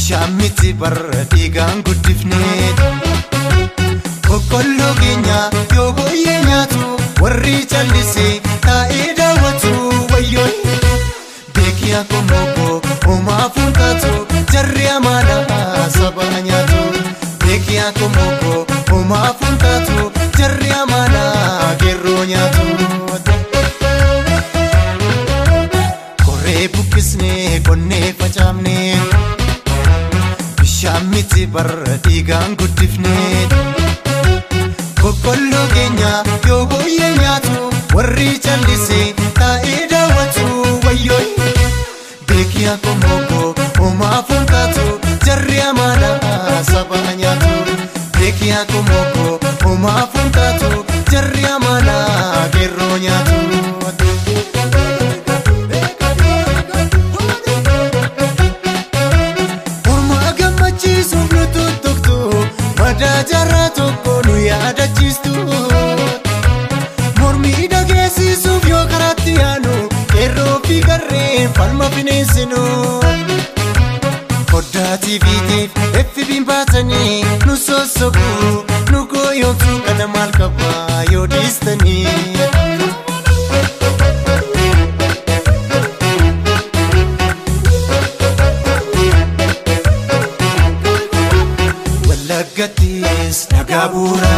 Bishaan miti barra dhiigaan guddifne. Boqqolloo keenya yoo booyyee nyaatu warri callisee taa'ee daawwatu wayyoo. Beekii akkuma obbo homaa fuuntaatu jarri amaanaa saba nyaatu. Beekii akkuma obbo homaa fuuntaatu jarri amaanaa geerroo nyaatu. Koree buqqisnee qonnee facaafne. Bishaan miti barra dhiigaan guddifne. Boqqolloo keenya yoo booyyee nyaatu warri callisee taa'ee daawwatu wayyoo. Beekii akkuma obbo homaa fuuntaatu jarri amaanaa saba nyaatu. Beekii akkuma obbo homaa fuuntaatu jarri amaanaa geerroo nyaatu. Morma gammachiisuuf nu tuttuqtu madaa jaarraa tokko nu yaadachiistu. Mormi dhageessisuuf yoo karaatti yaanu qeerroo fi garreen falma bineensinu. Foddaa TVtiif FB'n baatanii nu sossobu nu gooyyoomsu kana maal qabaa yoo dhiistanii. Wallaggattis dhagaa bu'uura,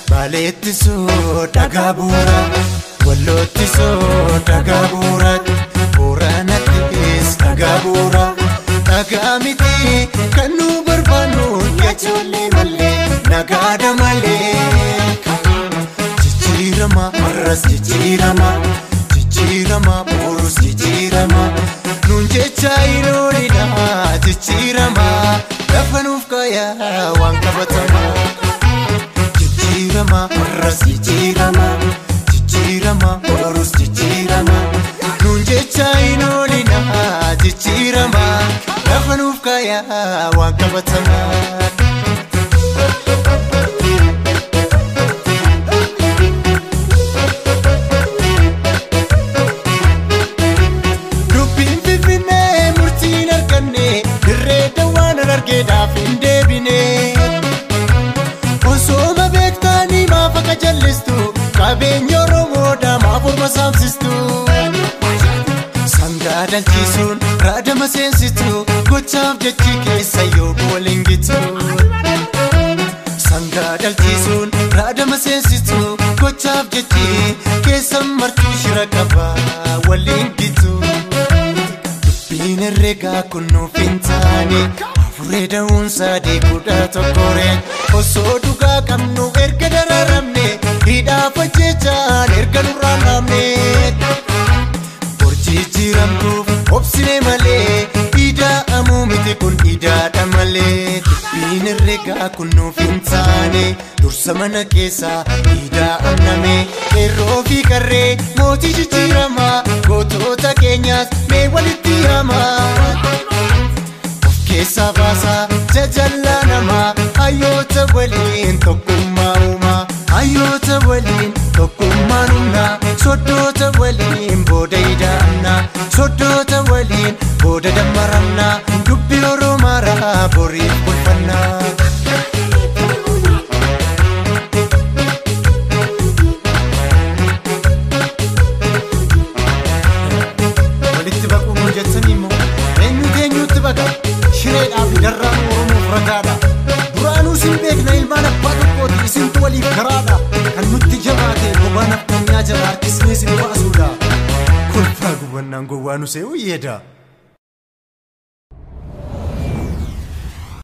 Baaleettisoo dhagaa bu'uura, Walloottisoo dhagaa bu'uura, Booranattis dhagaa bu'uura. Dhagaa miti kan nu barbaannu ijoollee malee nagaadha malee. Jijjiirama har'as jijjiirama, jijjiirama borus jijjiirama. Nuun jecha hin oolina jijjiirama lafa nuuf kaayaa waan qabatama. Jijjiirama har'as jijjiirama, jijjiirama borus jijjiirama. Nuun jecha hin oolina jijjiirama lafa nuuf kaayaa waan qabatama. Dubbiin Finfinnee murtiin arganne dirree dawaan argeedhaaf hin deebine. Osooma beektanii maaf akka jallistu qabeenya Oromoodhaa maaf orma saamsistu. Sangaa dhalchisuun raadama seensitu gochaaf jechi keessa yoo waliin gitu. Sangaa dhalchisuun raadama seensitu gochaaf jechi keessa martuu shira qaba waliin gitu. Dubbiin herreegaa kun nuuf hin taane afuree da'uunsaa deeguudha tokkoree. Osoo dhugaa qabnu erga dararamne hidhaaf hojjechaan erga nurraan dhaabne. Jijjiiramtuuf obsine malee ida'amuu miti kun idaadha malee. Dubbiin herreegaa kun nuuf hin taane dursa mana keessaa ida'amname. Qeerroo fi qarree mootii jijjiiramaa gootota keenyaas mee walitti yaamaa. Of keessaa baasaa jajallaa namaa hayyoota waliin tokkummaa uumaa. Hayyoota waliin tokkummaan humnaa soddoota waliin booda ida'amnaa soddoota waliin booda dammaramnaa dubbii Oromaaraa boriif bulfannaa. Walitti baquu kun jettanii immoo eenyuutu eenyuutti baqa shireedhaa fi darraan Oromoof ragaadha. Duraanuu isin beekna ilmaan abbaa tokkooti isintu waliif karaadha. Kan nutti jabaate bobaan addunyaa jala harkisnee isin baasuudha. Kolfaa gubannaan gowwaa nu se'uu yeeda.